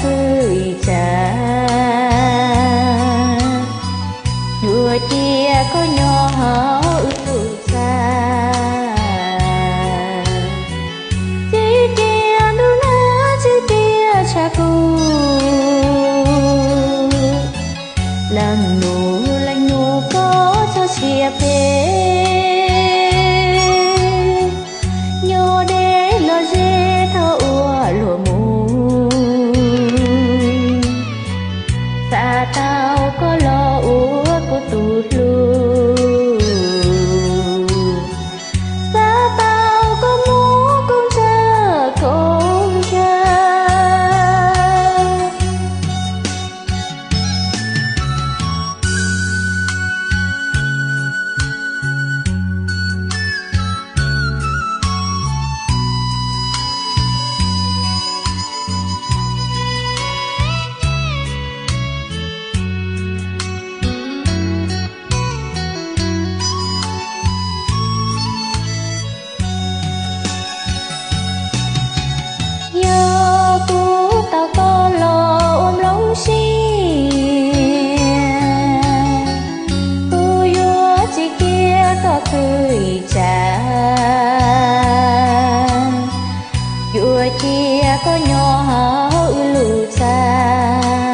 Qhwv ib tsam, yuav cia koj nyob hauv wb lub txaj. Txiv cia ntuj nag, txiv cia tshav kub, leej nus leej nus koj txhob siab phem. Nyob deb los ze thaum ua luag mus, xav tau koj los ua kuv tus hlub, xav tau koj mus koj ntshaw koj ntshaw. Yog kuv tau koj los ua nplooj siab, kuv yuav tsis cia koj qhwv ib tsam, yuav cia koj nyob hauv wb lub txaj.